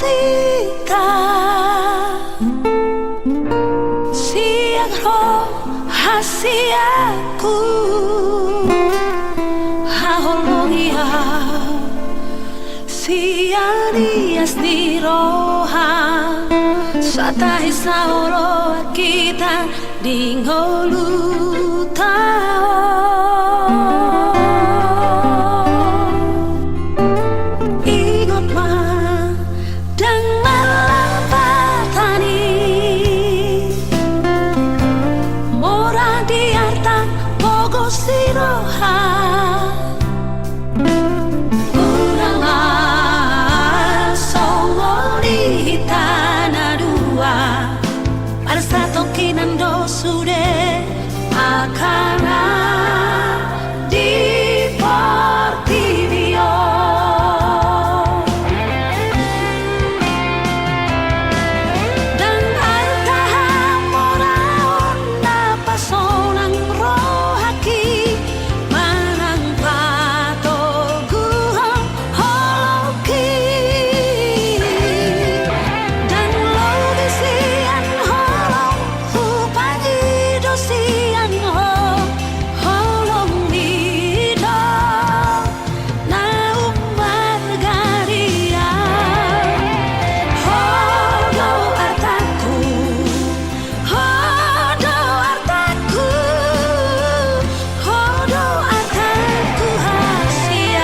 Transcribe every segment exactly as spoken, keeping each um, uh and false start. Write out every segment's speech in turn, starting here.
hita, sian roha sian ahu, haholongi ahu sian ias ni roham, sai tahi saoloan hita di ngolunta on. Ingot ma, ndang marlampatan i, mora di arta, pogos di roha, mora ma songon i hita na dua. Asa tongkinan do sude angka na di portibi on. Ndang arta hamoraon na pasonang rohangki, manang patoguhon holongki. Ndang lobi sian holong hupangido sian ho, holongmi do na ummarga di ahu. Ho do artangku, ho do artangku, ho do artangku hasian.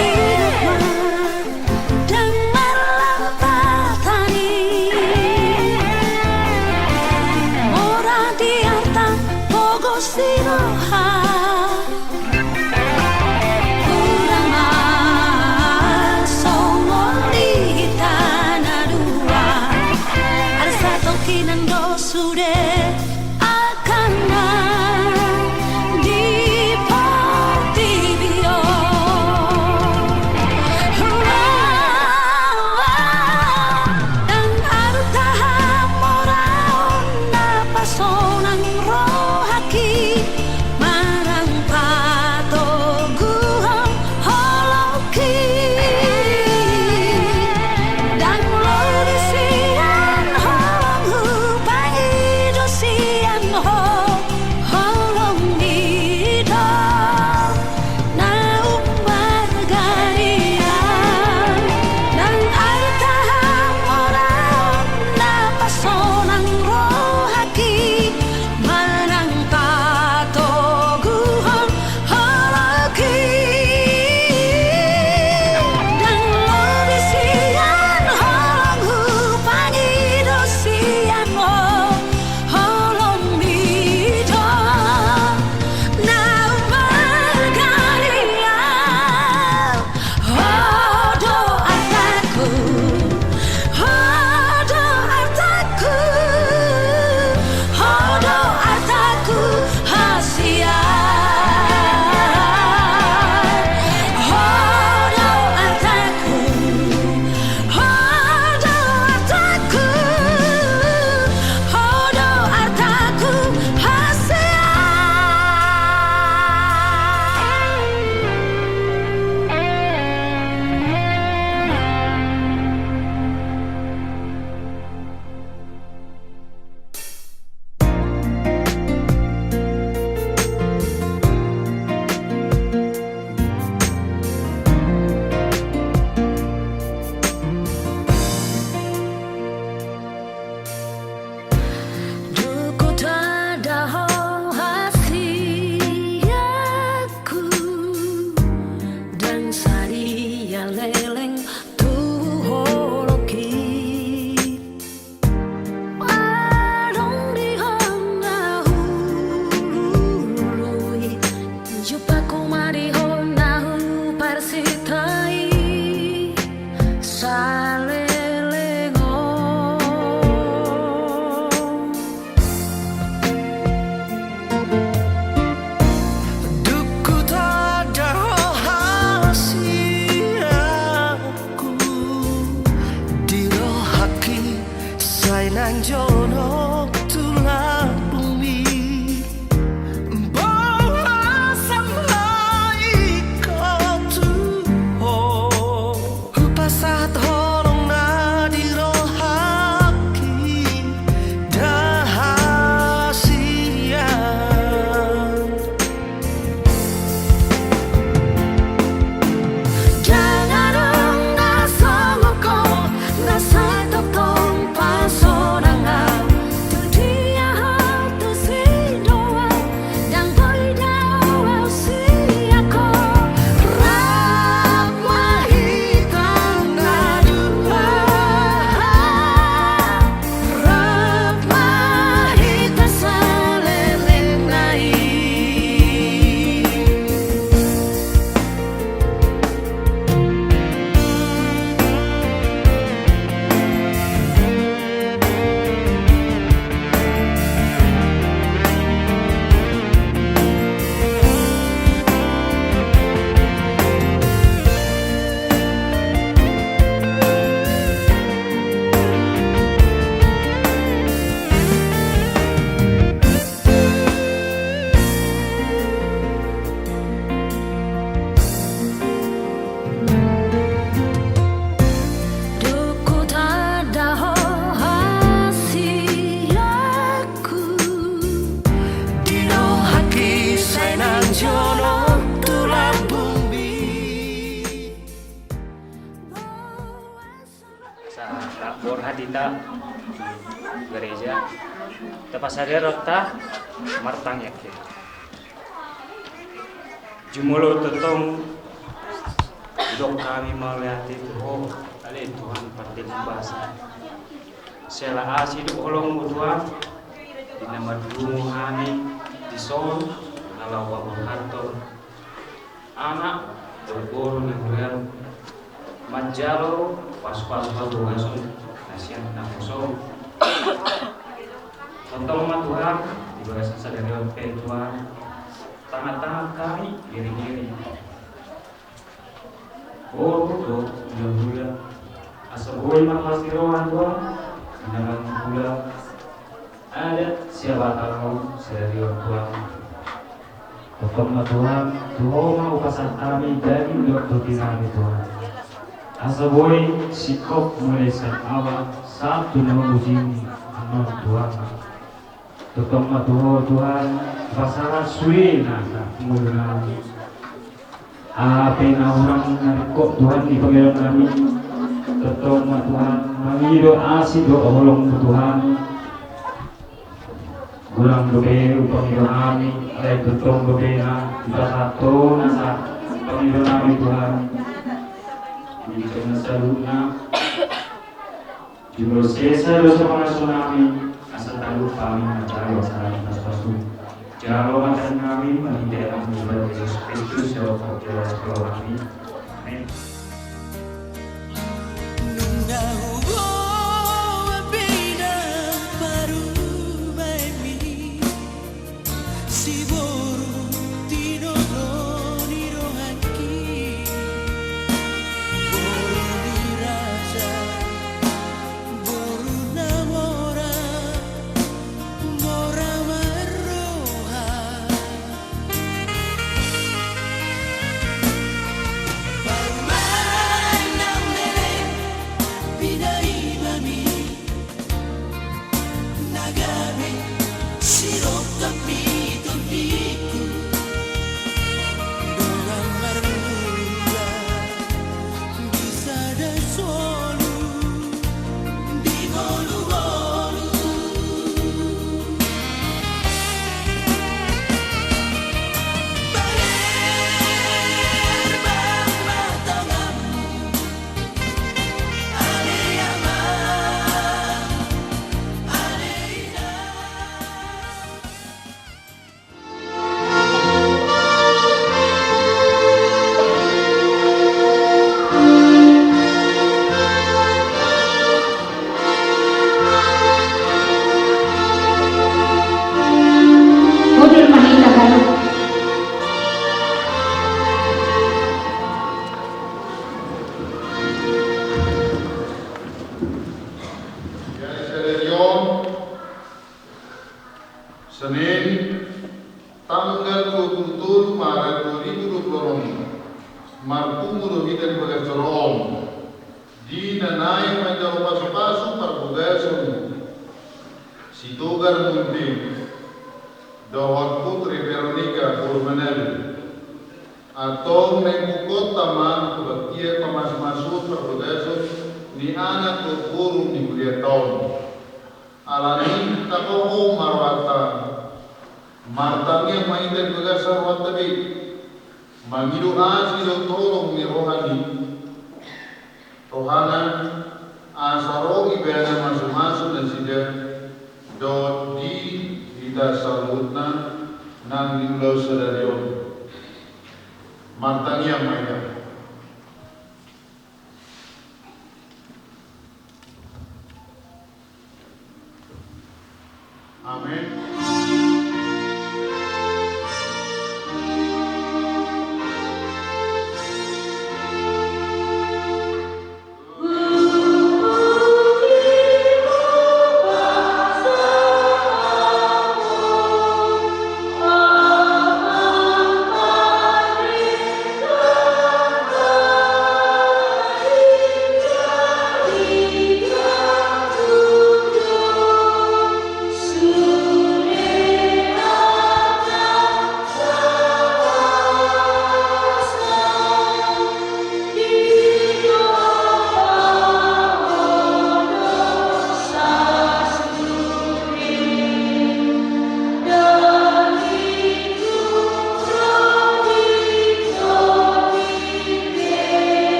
Ingot ma, ndang marlampatan i, mora di arta, pogos di roha, mora ma songon i hita na dua. Asa tongkinan do sude angka na di portibi on. Ndang arta hamoraon na pasonang rohangki, manang patoguhon holongki. Ndang lobi sian holong hupangido Sai nang jonok tu lambungmi, boasa ma ingkon tu ho hupasahat holong na di rohangki, ndang hasian. Ndang adong na songon ho, na sai tongtong pasonangan. Tu dia ho tu si doa, ndang boi dao au sian ho. Rap ma hita na dua. Rap ma hita saleleng na i. Dung hutanda ho hasianku, di rohangki sai nang jonok tu lambungmi. Sa, rap borhat hita tu gareja. Tapasahat rohanta martangiang hita. Jumolo tongtong didok hami mauliate tu Ho, ale Tuhan pande humbasa. Siala asi dohot holongMu Tuhan, di na marpungu hami dison, na laho paborhathon anak dohot boru na huriaM, manjalo pasupasu parbagason na sian naposoM. Tongtong ma Tuhan, di bagasan sadari on pe Tuhan, tangan-tangan hami, giring-giring, boru dohot hulahula, asa boi ma marlas ni roha Tuhan, di na mangula adat siabatanMu sadari on Tuhan. Tongtong ma Tuhan, tu Ho ma hupasahat hami daging dohot tondi nami Tuhan. Asa boi singkop mulai sian awal sahat tu na mangujungi annon Tuhan. Tongtong ma tu Ho Tuhan, hupasahat sude nasa ngolu nami. Aha pe na hurang na ringkot Tuhan di pangidoan nami, tongtong ma Tuhan, mangido asi dohot holongMu Tuhan. Hurang dope umpangido hami, alai tongtong dope na hupasahat Ho nasa pangido nami Tuhan. Di na saluhutna, jumolo sesa dosa pangasuhon nami, asa talup hami manjalo asa pasupasu. Jalo ma tangiang nami marhite Anakmu Jesus Kristus, jalo ma jalo hami. Amin. Nunga huboan beda parumaenmi, siboru tinodo ni rohangki, boru ni raja, boru na mora, mora marroha. Senin, tanggal dua puluh tolu Maret dua ribu dua puluh enam, marpungu do hita di bagas joro on. Di na naeng manjalo pasupasu parbagason Sitogar Munte dohot Putri Veronica boru Manado. Antong naeng buka hita ma tu baktian pamasumasuon parbagason ni anak dohot boru ni hurianta on. Alani i, tapahohom ma rohanta. Martangiang ma hita di bagasan rohanta be, mangido asi dohot holong ni roha ni, rohana, asa ro ibana masumasu nasida dohot di hita saluhutna nang di ulaon sadari on. Martangiang ma hita. Amen.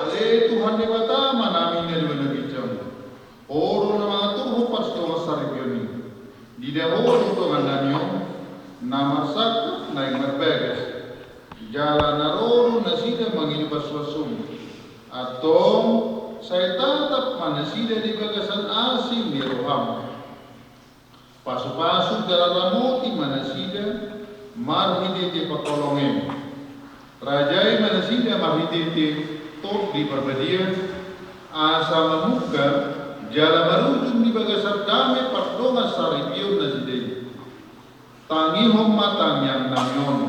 Ale Tuhan Debata, Amanami na di banua ginjang, Ho do na mangaturhon pardongansaripeon i. Diida Ho do dongannami on na marsangkap naeng marbagas, jala na ro do nasida mangido pasupasu. Antong sai tatap ma nasida di bagasan asi ni roham. Pasupasu jala ramoti ma nasida marhitehite pangkolongem. Rajai ma nasida marhitehite Tondi Parbadia, asa mamungka jala marujung di bagasan dame pardongansaripeon nasida i. Tangihon ma tangiangnami on,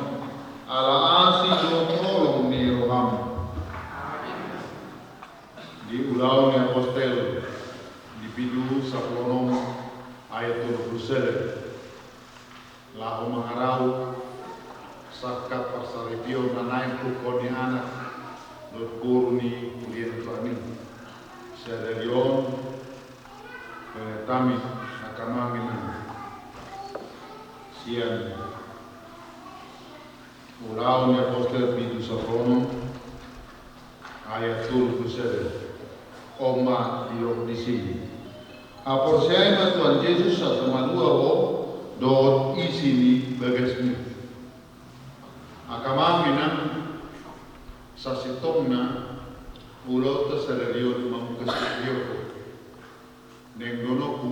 ala asi dohot holong ni roham. Di Ulaon ni Apostel, di bindu sampulu onom, ayat tolu pulu sada. Laho mangarau sangkap parsaripeon na naeng pungkaon ni anak dohot boru ni hurian Tuhan i. Sadari on, eh, hami angka amang inang, sian Ulaon ni Apostel bindu sampulu onom, ayat tolu pulu sada. On ma didok disi: Haporseai ma Tuhan Jesus asa malua ho dohot isi ni bagasmi. Angka amang inang, sasintongna ulaonta sadari on mamungka sitio. Naeng donokku,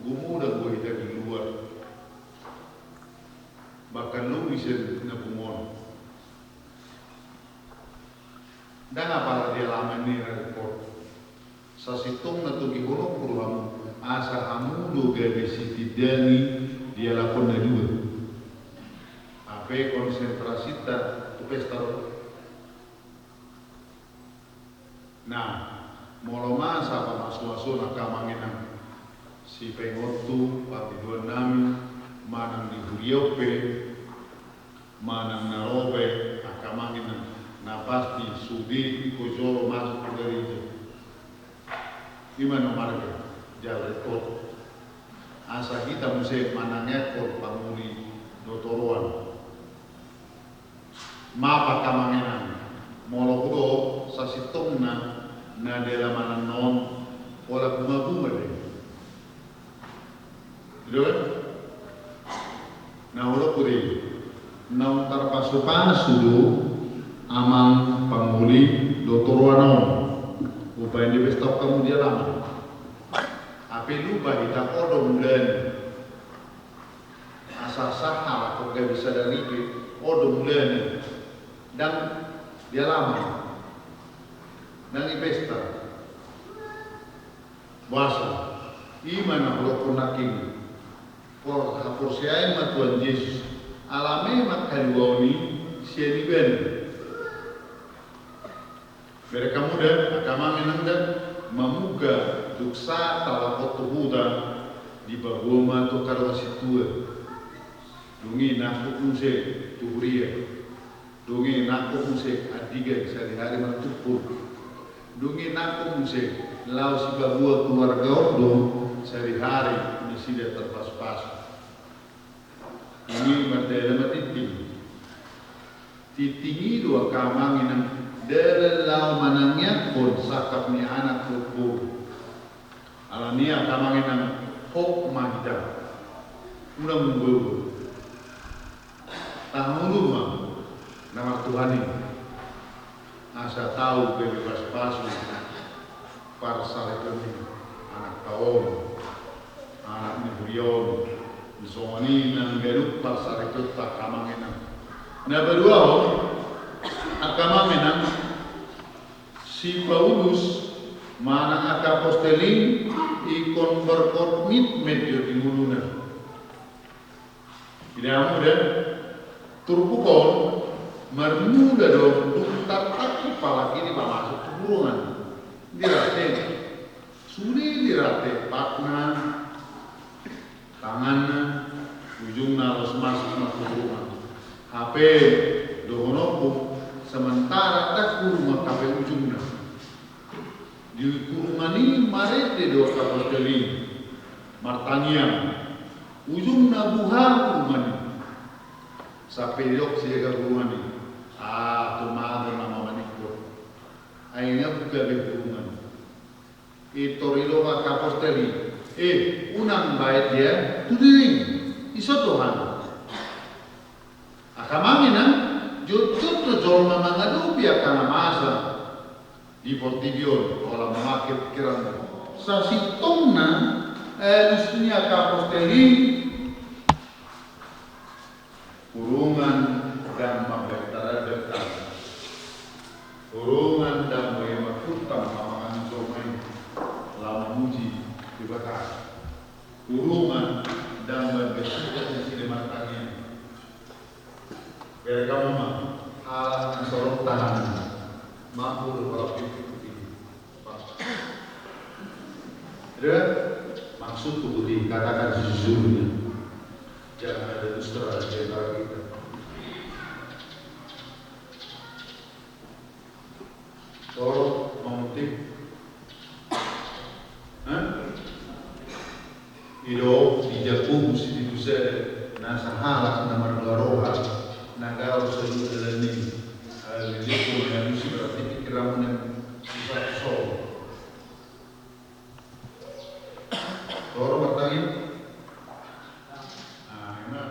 gumodang do hita di luar. Bahkan lobi sian na pungu on. Ndang apala di alaman ni rangkot. Sasintongna togihononku do hamu, asa hamu do gabe sitindangi di halak on na dua. Hape konsentrasinta tu pesta do. Nah, molo masa pamasumasuon angka amang inang, Sipaingot tu pangidoan nami, manang di huria on pe, manang na ro pe, angka amang inang, na pasti sude ingkon jolo masuk tu gareja. I ma na marga jala rekod. Asa hita muse manangiangkon pangoli dohot oroan. Mapa angka amang inang, molo hudok sasintongna na dalaman on, pola bunga-bunga do i. Ido kan? Na hudok do i, naung tarpasu-pasu do amang pangoli dohot oroan on. Umbahen di pesta on hamu di alaman. Hape lupa hita, on do mulana. Asa sahalak on gabe sadari pe, on do mulana. Ndang di alaman, ndang di pesta. Boasa? I ma na hudokkon nangkin. Por-, haporseaon ma Tuhan Jesus, ala memang haluaon i sian ibana. Bereng hamu da, angka amang inang da, mamuga jugsa talap on tu huta, dipaboa ma tu angka dongan sintua. Dung i nangkok muse tu huria. Dung i nangkok muse andigan sehari-hari martumpur. Dung i nangkok muse laho sipaboa keluarga on do sehari-hari nasida tarpasu-pasu. Dung i mardalan ma tingting. Tingting i do angka amang inang dalan laho manangiangkon sangkap ni anak dohot boru. Alani i angka amang inang, hot ma hita. Unang mangolu. Tahan ulu ma na martuhan i. Asa tau gabe pasu-pasu parsaripeon ni anakta on, anak ni huria on. Songon i nang ganup parsaripeonta angka amang inang. Na paduahon, angka amang inang, si Paulus manang angka apostel i ingkon berkomitmen do di ngoluna. Ida hamu da, turpuk on marmula do dung tartangkis halak i dipamasuk tu hurungan. Dirate, sude dirate patna, tanganna, ujungna laos masuk ma tu hurungan. Hape dohononku, sementara ndang hurungan hape ujungna. Di hurungan i marende do angka apostel i martangiang. Ujungna buha hurungan i. Sampe didok sijaga hurungan i, ah, tumangihon ma maningkot. Ai nga buka be hurungan i. Pintor didok angka apostel i, eh, unang baen dia tu dinding. Dison do hami. Angka amang inang, jotjot do jolma mangadopi angka na masa di portibi on, pola mamake pikiranna. Sasintongna, eh, alus ni angka apostel i, hurungan ndang mambahen tanda-tanda. Hurungan ndang boi marhutang pamangan jolma i laho mamuji Debata. Hurungan ndang mambahen sukses nasida martangiang. Bereng hamu ma, halak na so ro tangan, mampu do pola pipi. Ida, maksudku boti, katakan sejujurnya. Jangan ada dusta di antara kita. Tolong, mamutik. Hah? Ido di Jakobus di busa, na sahalak na mardua roha, na gaor saluhut dalan i. Alani i, berarti pikiranmu na susah so. Toro martangiang. Nah, ima.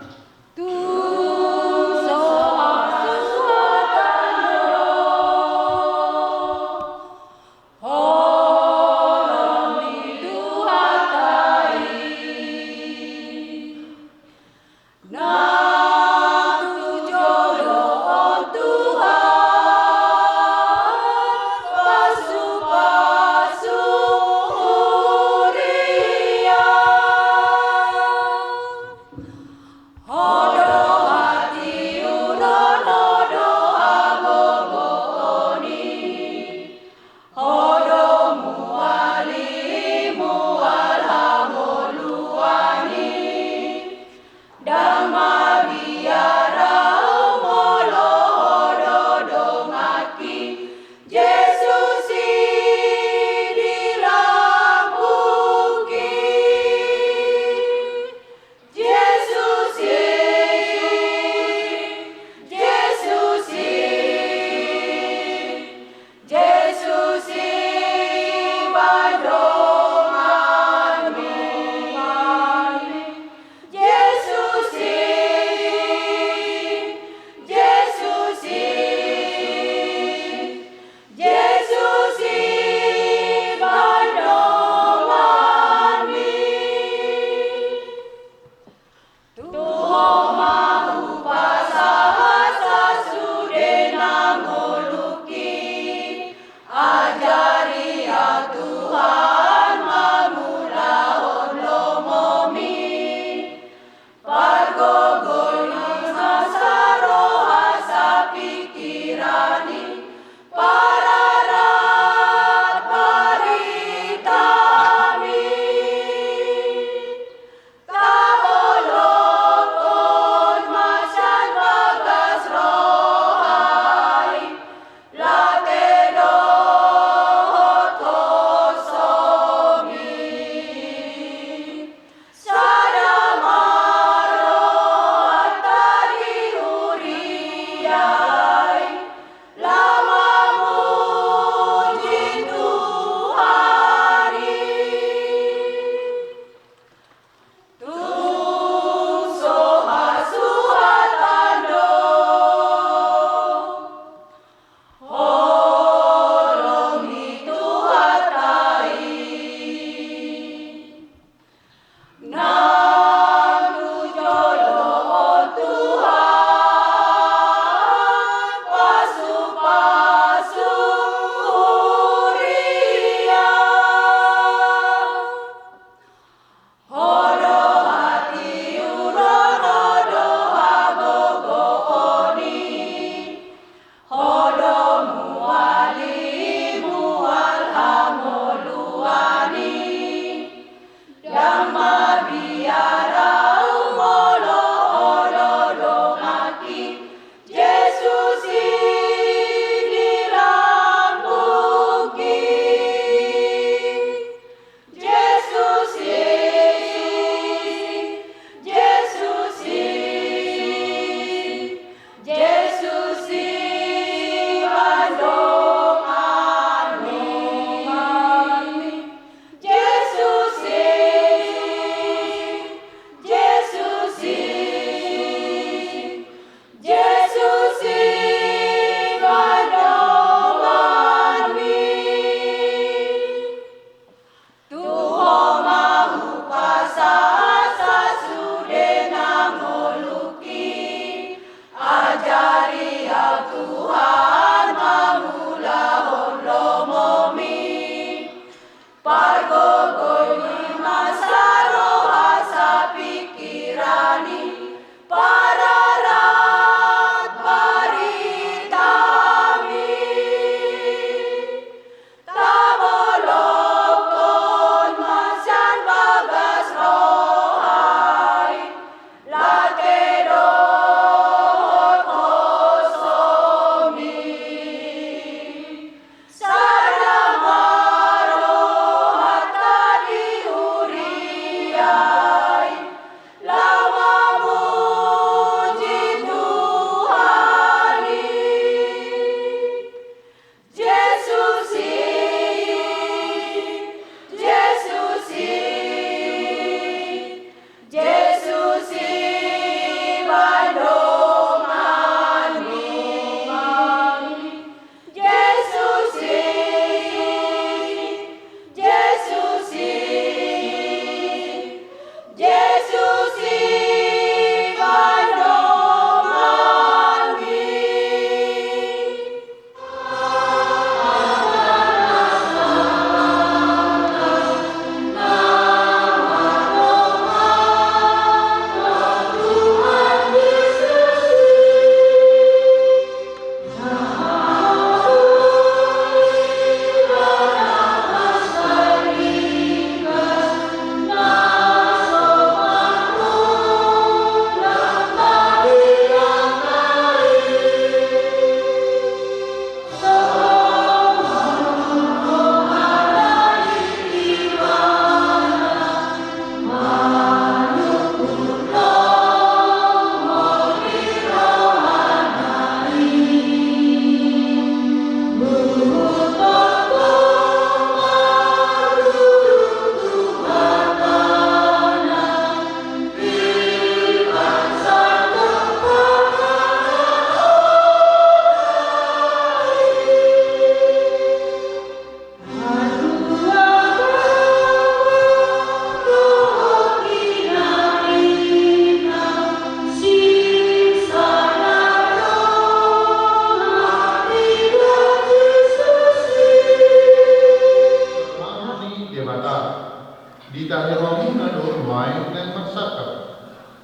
Ditahi rohamuna do nuaeng naeng marsangkap,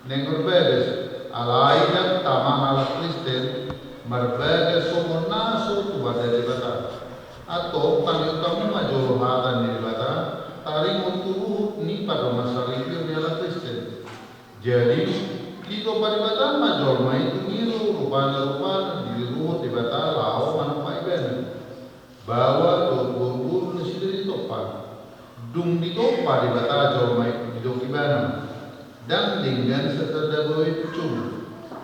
naeng marbagas, alai ndang tama halak Kristen marbagas songon na so tumanda Debata. Antong tangihon hamu ma jolo hata ni Debata taringot tu ruhut ni pardongansaripeon ni halak Kristen. Jadi, ditompa Debata ma jolma i tu ngilu rupana-rupana di ruhut Debata laho manompa Ibana. Baoa dohot boru-boru nasida ditompa. Dung ditompa Debata jolma i, didok Ibana: Ndang denggan sasada baoa i puncumu.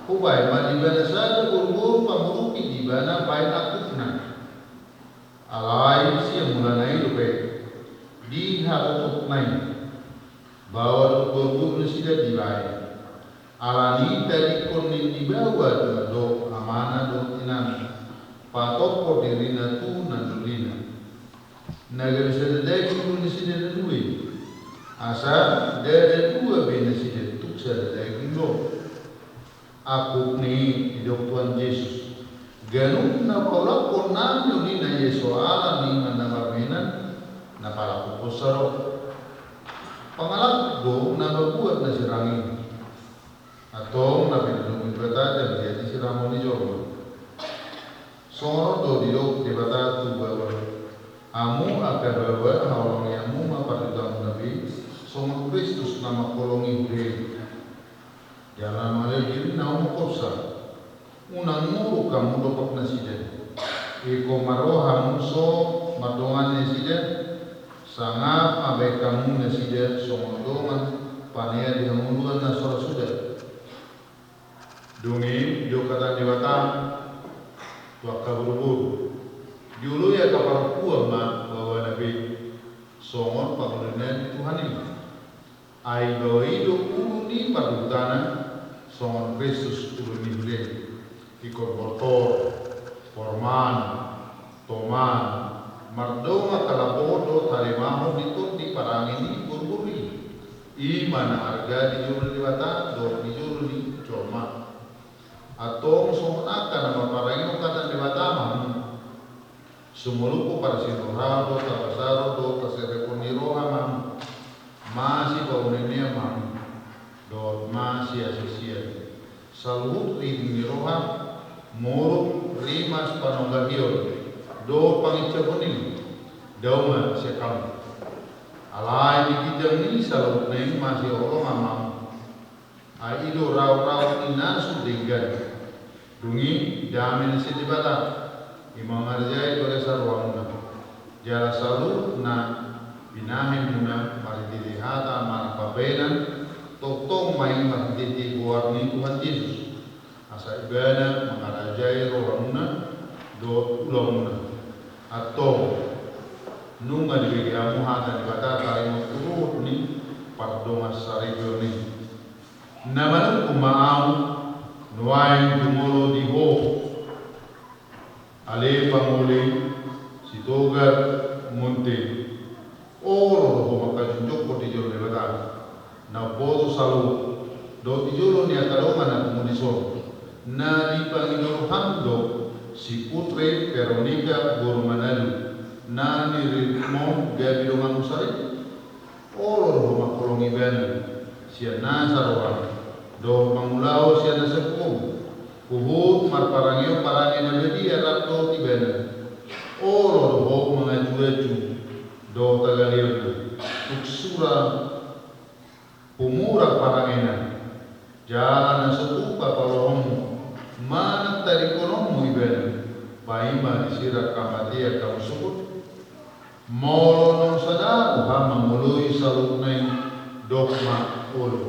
Hubaen ma di ibana sada boru-boru pangurupi di ibana baen angkupna. Alai sian mulana i dope, di hatotopna i, baoa dohot boru-boru nasida dibaen. Alani i tadingkon ni baoa do amana dohot inana, patompo dirina tu na doli na. Na gabe sada daging do nasida na dua i. Asa ndada dua be nasida, tung sada daging do. Angkup ni i, didok Tuhan Jesus, ganup na paulakhon nami uli na i so ala ni ima na marmean, na palakhonhonsa do. Pangalangkup do na mambuat na sirang i. Antong na pinangido Debata jala diasirangon ni jolma. Songon on do didok Debata tu baoa: Hamu angka baoa, haholongi hamu ma parjutamuna be, songon Kristus na mangholongi huria i. Jala na mangalehon dirina umangkonsa. Unang muruk hamu dompak nasida. Ingkon ma ro hamu so mardongani nasida, sangap ma baen hamu nasida songon dongan panean di hangoluan na so ra suda. Dung i didok hata ni Debata tu angka boru-boru: Dioloi angka parompuan ma baoana be, songon pangoloina ni Tuhan i. Ai baoa i do ulu ni parluhutana, songon Kristus ulu ni huria i. Ingkon boltor, porman, toman, mardongan halapohon dohot halimahon di tondi parange ni boru-boru i. I ma na arga di jolo ni Debata dohot di jolo ni jolma. Antong songon angka na marparangehon hata ni Debata ma hamu. Sumolop parsirang ni roha dohot tabasaron dohot taserepon ni roha ma hamu. Masipaonean ma hamu dohot masiasisian. Saluhut riting ni roha, muruk, rimas, panonggahion dohot panginsapon i, dao ma sian hamu. Alai di ginjang ni saluhutna i masiholongan ma hamu. Ai i do raoraon ni na so denggan. Dung i dame na sian Debata, i ma mangarajai bagasan rohamuna. Jala saluhut na binahenmuna marhitehite hata manang pambahenan, tongtong ma i marhitehite goar ni Tuhan Jesus, asa Ibana mangarajai rohamuna dohot ulaonmuna. Antong, nunga dibege hamu hata ni Debata taringot tu ruhut ni pardongansaripeon i. Na manungkun ma ahu, nuaeng jumolo di ho, ale pangoli Sitogar Munthe. Olo do ho mangkajujungkon di jolo ni Debata, na umboto saluhut, dohot di jolo ni angka dongan na pungu dison. Na dipangido roham do si Putri Veronica boru Manalu, na niriritmon gabe donganmu saripe? Olo do ho mangholongi ibana sian nasa roham, dohot mangulahon sian nasa gogo, huhut marparangehon parange na badia rap dohot ibana. Olo do ho mangajuaju dohot hagaleonna, tung sura humurang parangena. Jala na so tupa paulahonmu manang tadingkononmu ibana, paima disirang hamatean hamu sogot. Molo naung sada roham mangoloi saluhutna i, dok ma olo.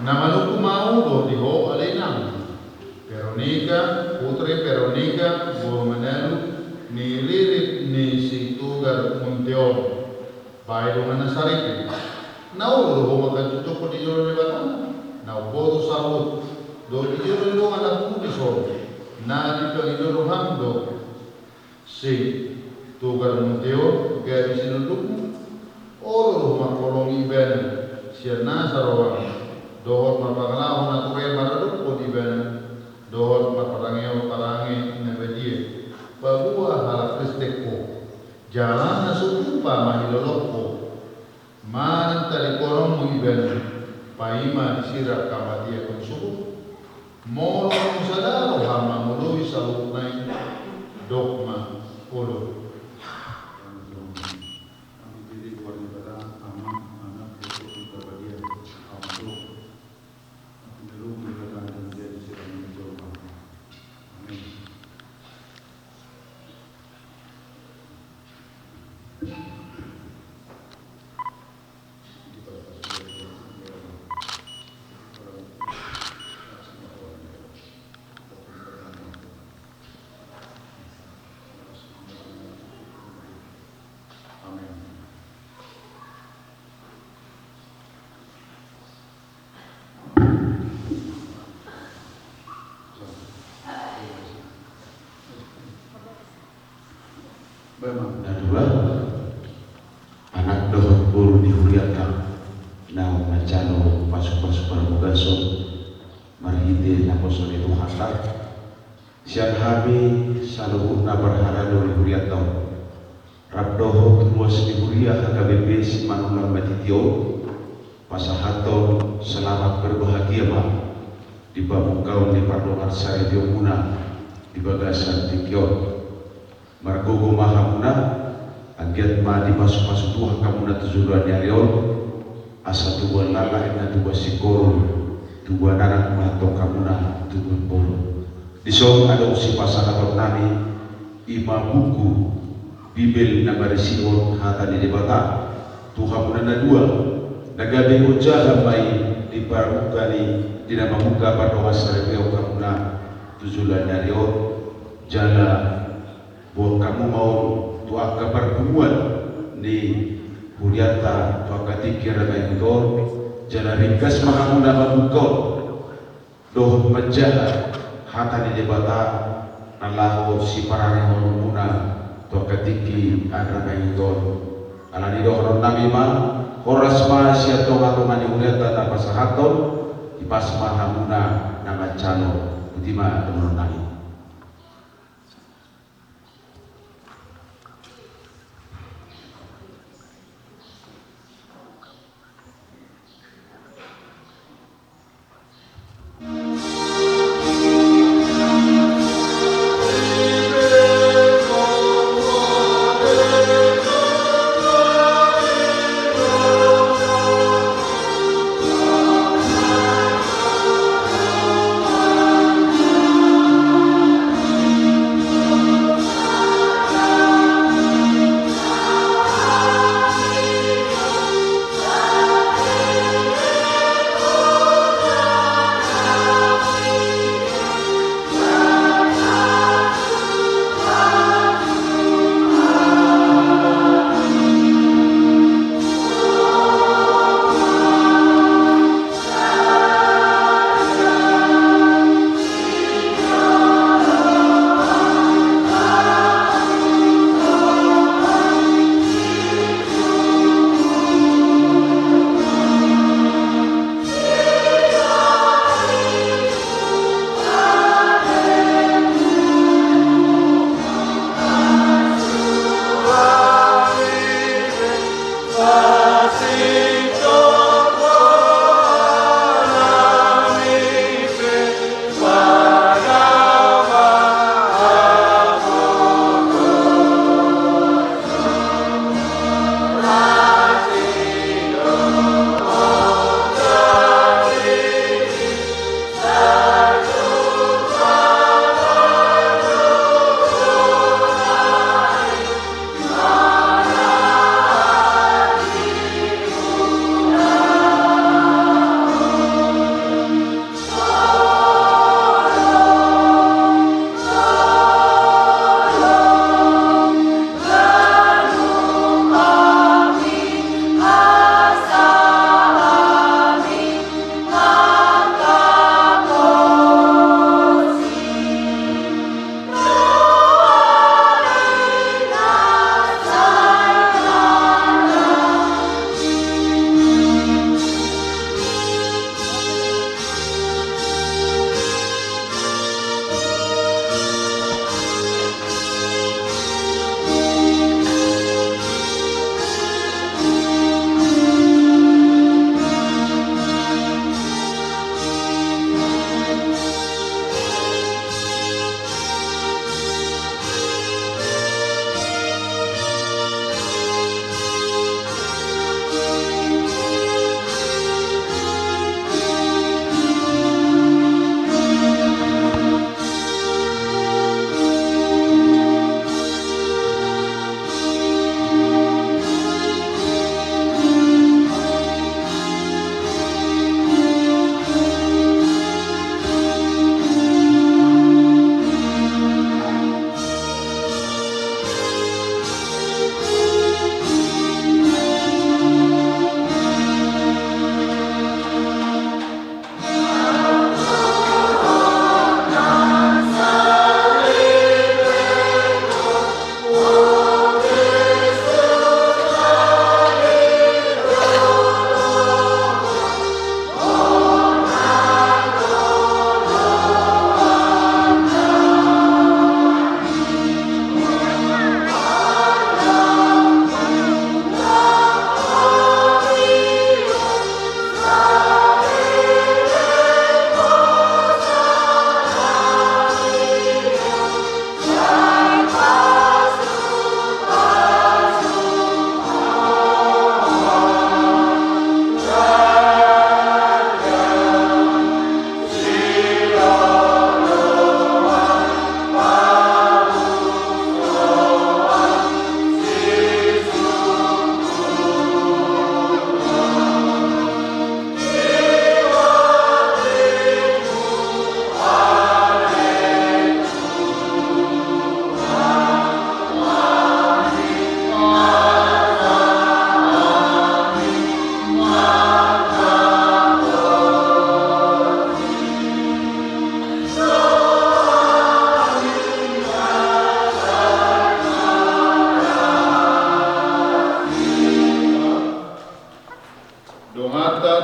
Na manungkun ma ahu dohot di ho ale inang Veronica, Putri Veronica boru Manalu, niririt ni Sitogar Munthe on. Bahen donganna saripe. Na olo do ho mangkajujungkon di jolo ni Debata, na umboto saluhut, dohot di jolo ni dongan na pungu dison. Na dipangido roham do si Sitogar Munthe on gabe sinondukmu? Olo do ho mangholongi ibana sian nasa roham, dohot marpangalahon nature maradophon ibana, dohot marparangehon parange na badia? Paboa halak Kristen ho, Jala na so tupa ma hilolongku manang tadingkononmu ibaen paima disirang hamatiaon suhut. Molo sada roha mangoloi saluhutna i, dok ma: Olo. Baen ma. Na dua, anak dohot boru ni hurianta na manjalo pasupasu parbogason marhite naposo ni Tuhanta. Sian hami saluhutna parhalado ni hurianta on, rap dohot ruas ni huria H K B P Simanullang Matiti on, pasahathon selamat berbahagia ma di pamungkaon ni pardongansaripeonmuna di bagasan tingki on. Margogo ma hamuna, anggiat ma dipasupasu Tuhan hamuna tu joloan ni ari on, asa tubuan laklak inna tubuan singkoru, tubuan anak ma antong hamuna tubuan boru. Dison adong sipasahatonnami, i ma buku Bibel na marisihon hata ni Debata tu hamuna na dua, na gabe ojahan ma i di parbuka ni, di na mambuka pardongansaripeon hamuna tu joloan ni ari on, jala boan hamu ma on tu angka parpunguan ni hurianta tu angka tingki na naeng ro, jala ringgas ma hamuna mambuka on dohot manjaha hata ni Debata na laho siparanehonmuna tu angka tingki na naeng ro. Alani i dohononnami ma, horas ma sian tongatonga ni hurianta na pasahathon, hipas ma hamuna na manjalo. Boti ma dohononnami.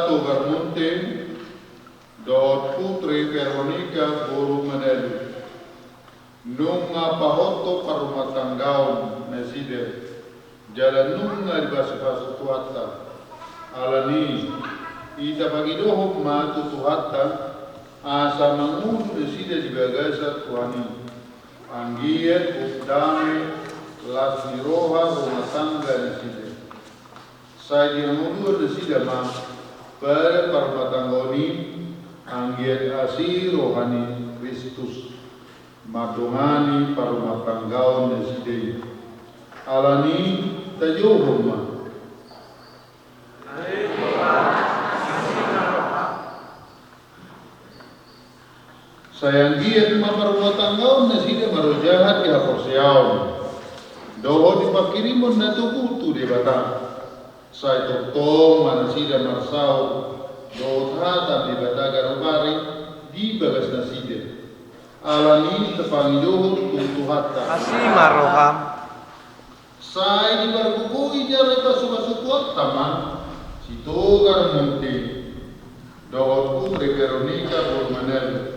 Togar Munte dohot Putri Veronika boru Manalu. Nunga pahothon parrumatanggaon nasida, jala nunga dipasupasu Tuhanta. Alani i tapangidohon ma tu Tuhanta, asa mangolu nasida di bagasan Tuhan i. Anggiat gok dame las ni roha rumah tangga nasida. Sai dihangoluhon nasida ma pada parrumatanggaon i, anggiat asi roha ni Kristus mandongani parrumatanggaon nasida i. Alani i tajouhon ma. Sai anggiat ma parrumatanggaon nasida marojahan di haporseaon dohot di panghirimon na togu tu Debata. Sai tongtong ma nasida marsaor dohot hata ni Debata ganup ari di bagas nasida. Alani i tapangidohon tu Tuhanta. Asi ma roham. Sai dipargogoi jala dipasupasu Tuhanta ma Sitogar Munte dohot Putri Veronika boru Manalu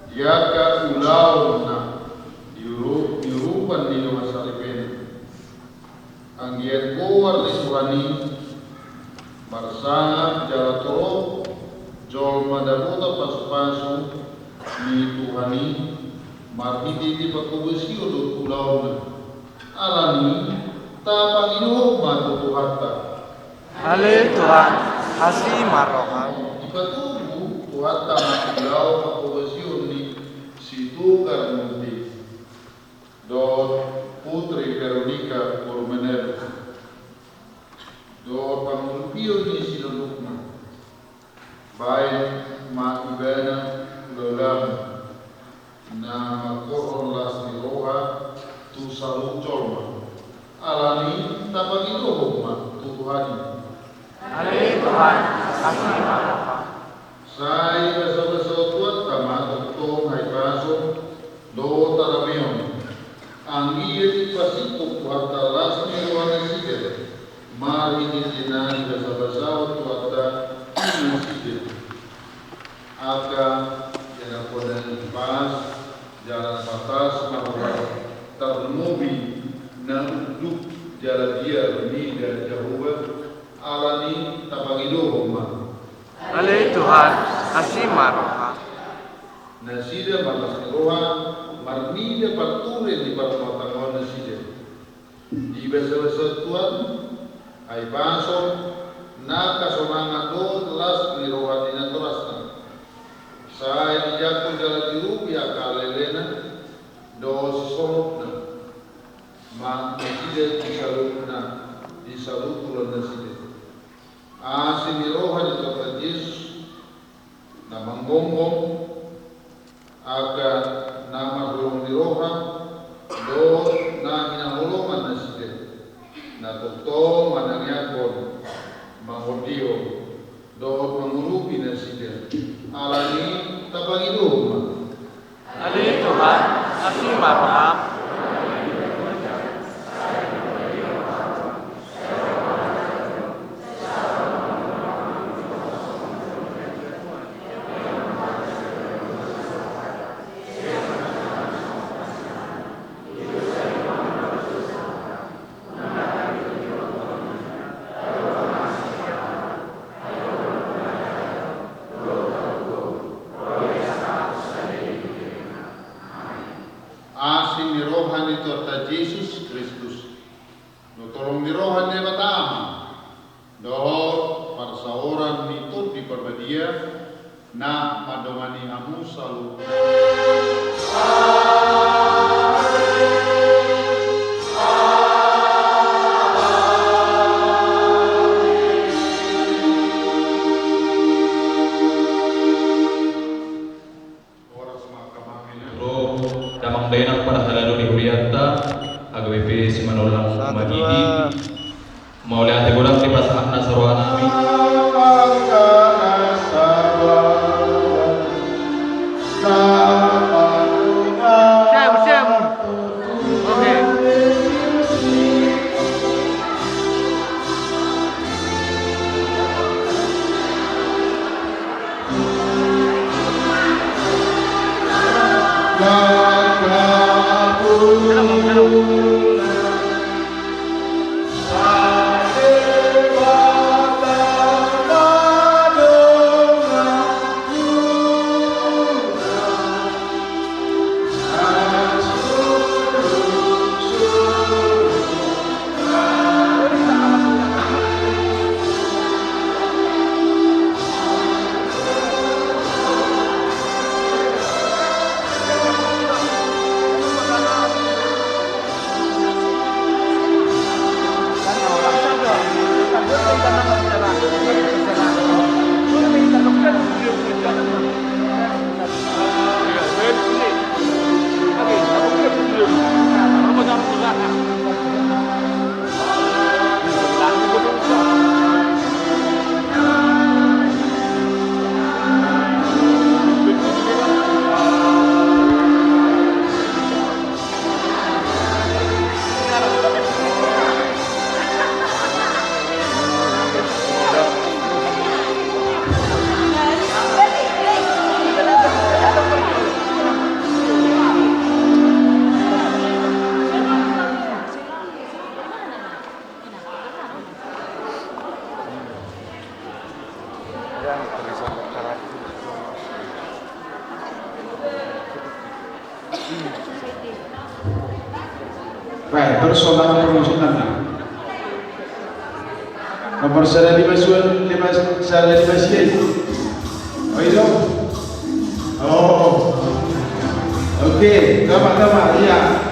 di angka ulaonna di uru-, di urupan ni dongan saripeon. Anggiat goar ni Tuhan i marsangap jala torop jolma dapotan pasupasu ni Tuhan i marhitehite panghobasion dohot ulaonna. Alani i tapangidohon ma tu Tuhanta. Ale Tuhan, asi ma roham. Dipatubu Tuhanta ma ulaon panghobasion ni Sitogar Munte dohot Putri Veronika boru Manalu dohot pangurupion ni silolongna. Baen ma ibana ulaonmu na mangkorhon las ni roha tu saluhut jolma. Alani i tapangidohon ma tu Tuhan i. Ale Tuhan, asi ma roham. Sai basabasahon Tuhanta ma tongtong hahipason dohot harameon. Anggiat dipasingkop Tuhanta las ni roha nasida marhitehite na dibasabasahon Tuhanta tu nasida. Angka ianakhonna na pas jala na patas ma roha, tarlumobi na unduk jala biar mida Jahowa. Alani i tapangidohon ma. Ale Tuhan, asi ma roham. Nasida marlas ni roha marnida parture ni parrumatanggaon nasida. Dibasabasahon Tuhan hahipason, na hasonangan dohot las ni roha di natorasna. Sai dijangkon jala diurupi angka halelena dohot sisolhotna ma nasida di saluhutna, di saluhut ulaon nasida. Asi ni roha ni Tuhanta Jesus na manggonggom angka na marholong ni roha dohot na hinaholongan nasida, na tongtong manangiangkon, mangondihon dohot mangurupi nasida. Alani i tapangidohon ma. Ale Tuhan, asi ma roham. Asi ni roha ni Tuhanta Jesus Kristus, dohot holong ni roha ni Debata Ama, dohot parsaoran ni Tondi Parbadia, na mandongani hamu saluhutna. Ro damang dainang parhalado ni hurianta, H K B P Simanullang Madidi. Mauliate godang di pasahatna sarohanami. Siap, siap. Oke. Baik, terus soal promosionalna. Nomor sada lima sia, lima, sada lima sia i. Oh, iya. Oh. Oke, gamak, gamak, iya.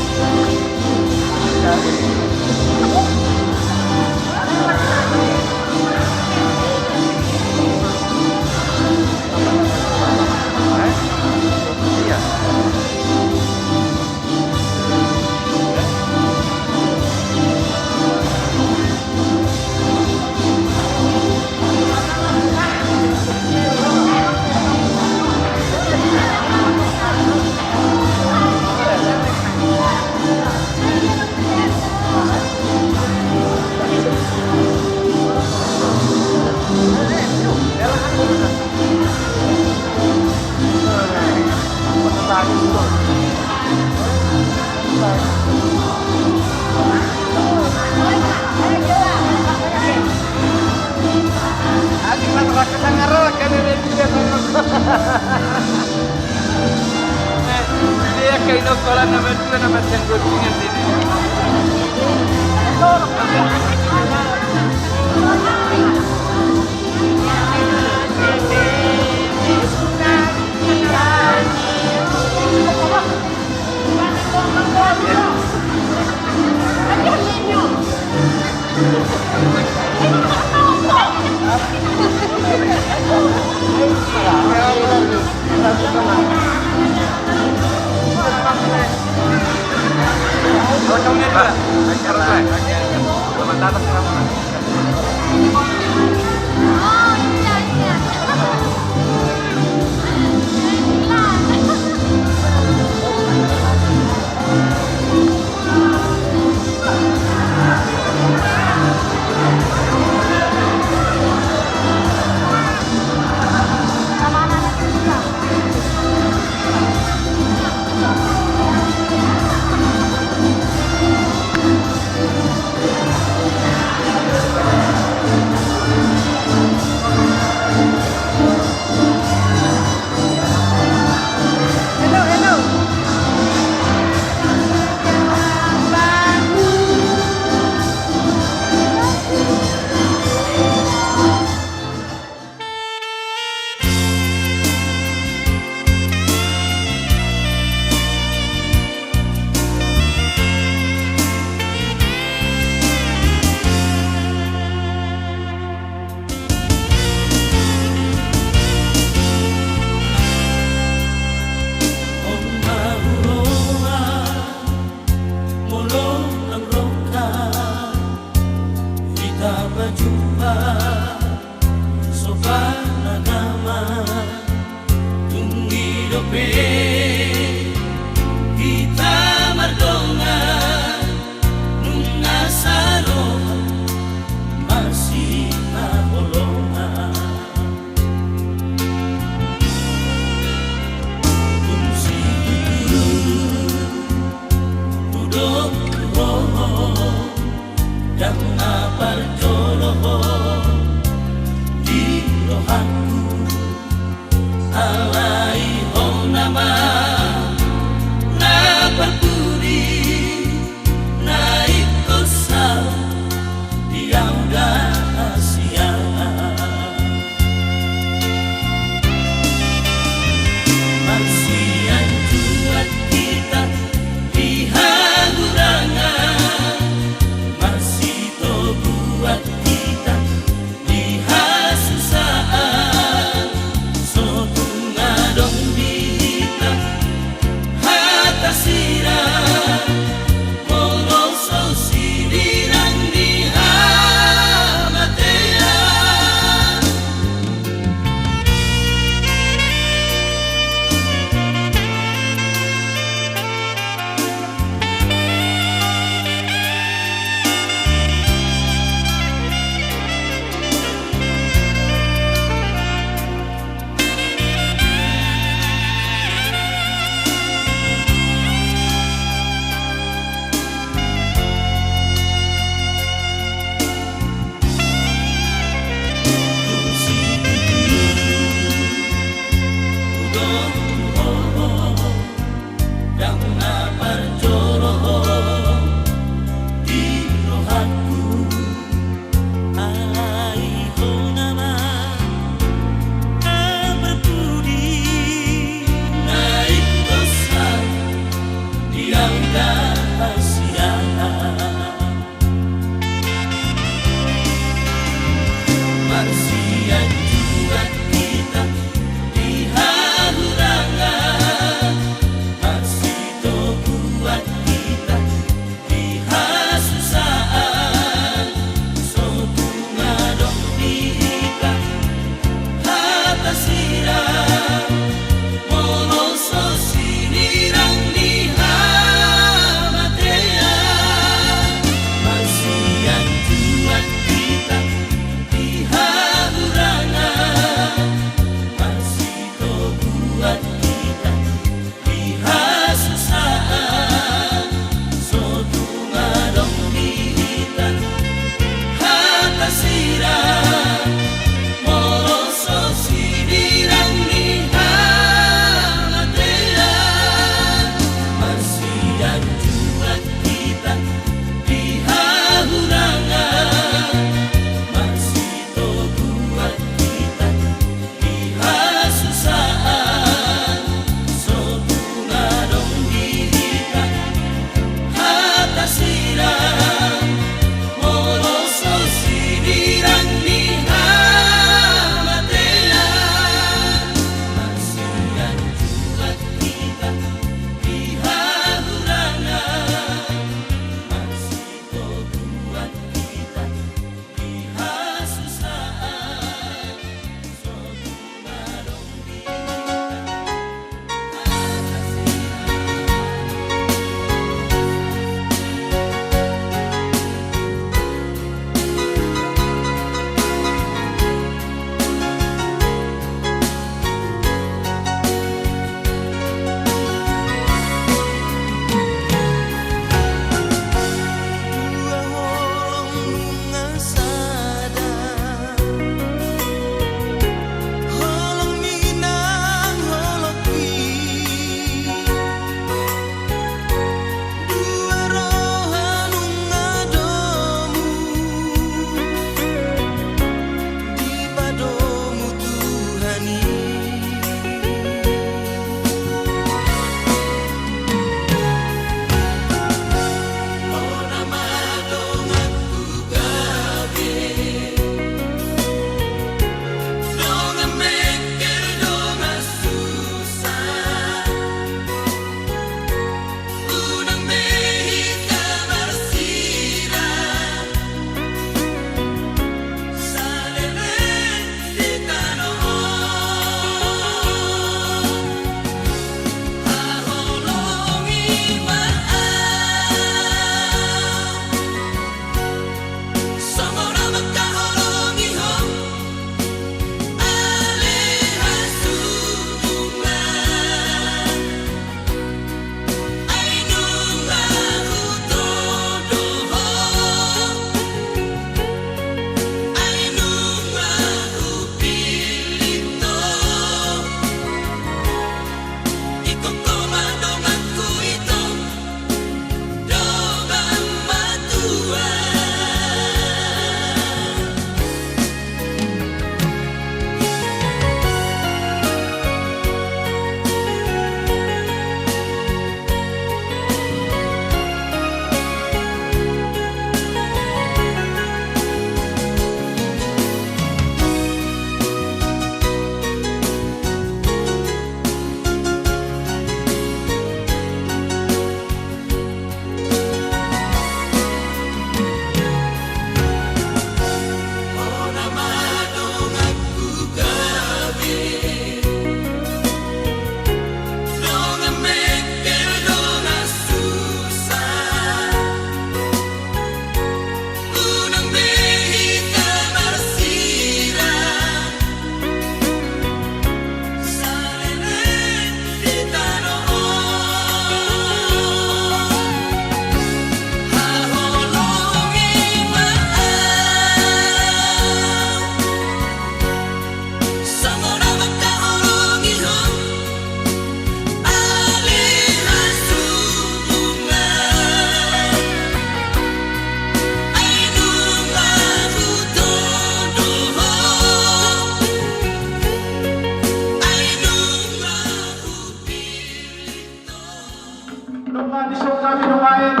Nunga dison hami nuaeng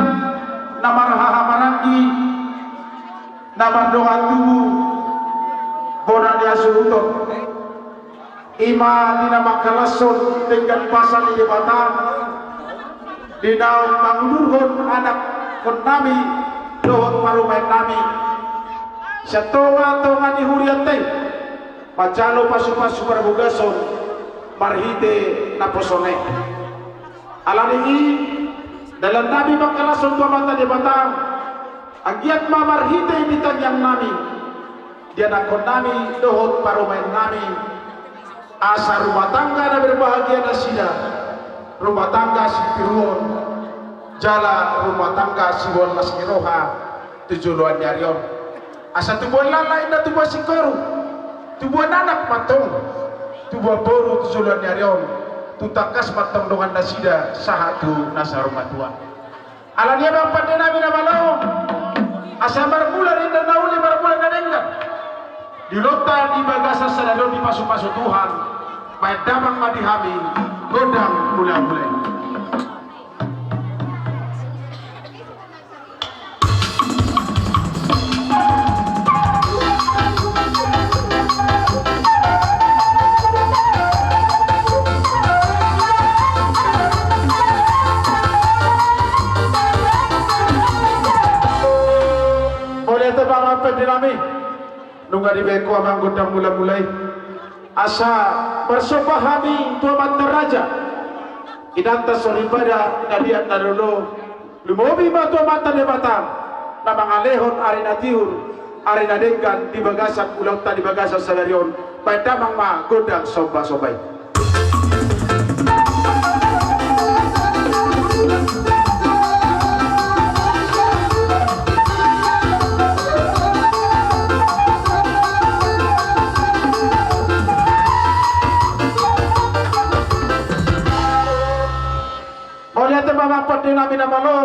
na marhahamaranggi, na mardongan tubu, bona ni hasuhuton. Ima di na mangkalashon denggan basa ni Debata, di naung mangudurhon anakkonnami dohot parumaennami sian tongatonga ni hurianta i, manjalo pasupasu parbogason marhite naposoan i. Alani i, dalannami mangkalashon tu Amanta Debata, anggiat ma marhite di tangiangnami, di anakkonnami dohot parumaennami, asa rumah tangga na berbahagia nasida, rumah tangga sitiruon, jala rumah tangga siboan las ni roha tu joloan ni ari on. Asa tubuan laklak inna tubuan singkoru, tubuan anak ma antong, tubuan boru tu joloan ni ari on, tung tangkas ma antong dongan nasida sahat tu na saur matua. Alani i amang pandenami na malo, asa marmula ninna na uli marmula na denggan. Di ulaonta di bagasan sadari on dipasupasu Tuhan, baen damang ma di hami gondang mulamula i. Mauliate ma amang pandenami, nunga dibaen ho amang gondang mulamula i. Asa marsomba hami tu amanta raja, inanta soripada na liat na lolo, lumobi ma tu Amanta Debata na mangalehon ari na tiur, ari na denggan di bagasan ulaonta di bagasan sadari on. Baen damang ma gondang sombasomba i. Mauliate ma amang pandenami na malo.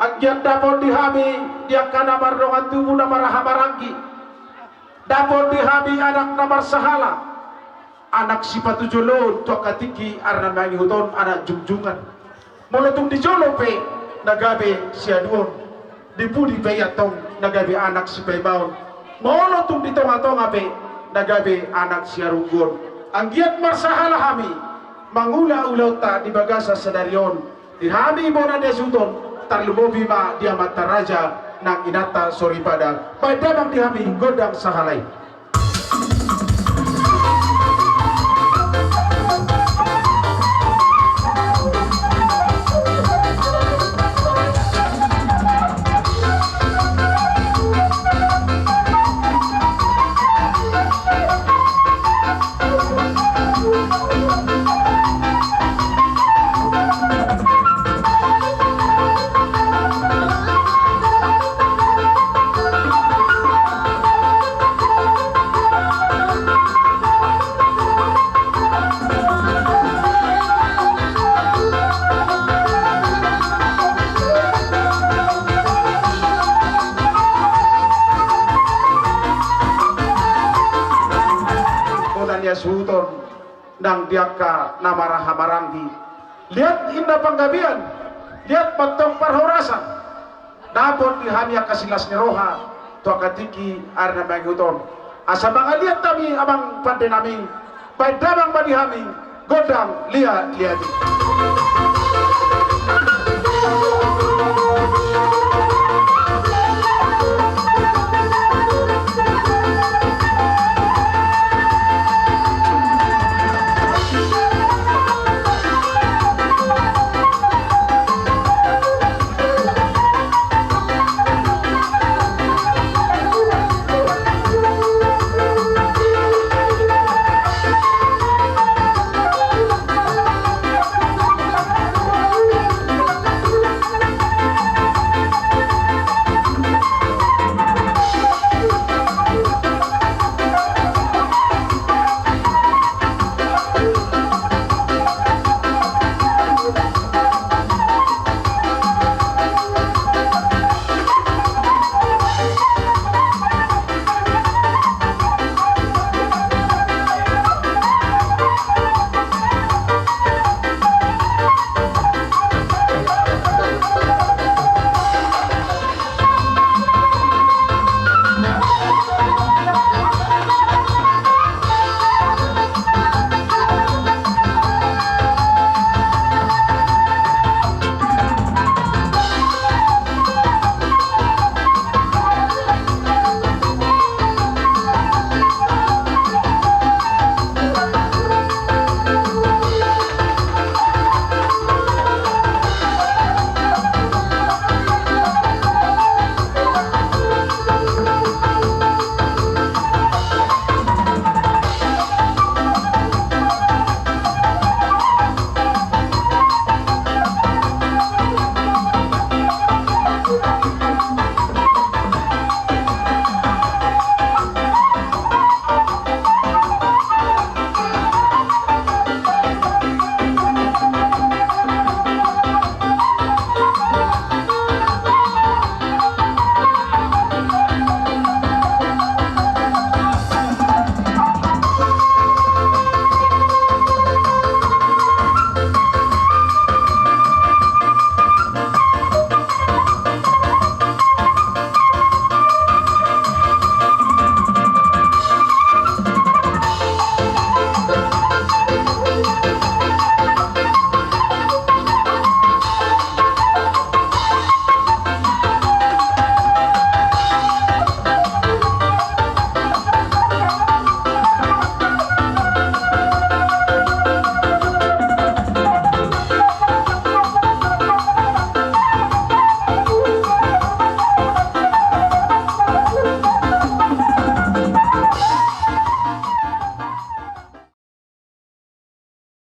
Anggiat dapot di hami di angka na mardongan tubu na marhahamaranggi, dapot di hami anak na marsahala, anak sipatujoloon tu angka tingki ari na mangihut on, anak jungjungan. Molo tung di jolo pe na gabe siaduon, di pudi pe i antong na gabe anak sipaimaon, molo tung di tongatonga pe na gabe anak siarungguon. Anggiat marsahala hami mangula ulaonta di bagasan sadari on, di hami bona ni hasuhuton, tarlumobi ma di amanta raja nang inanta soripada. Baen damang di hami gondang sahala i. Bona ni hasuhuton nang di angka na marhahamaranggi. Liat inna panggabean, liat ma antong parhorasan. Dapot di hami angka silas ni roha tu angka tingki ari na mangihut on. Asa mangaliat hami amang pandenami, baen damang ma di hami gondang liatliat i.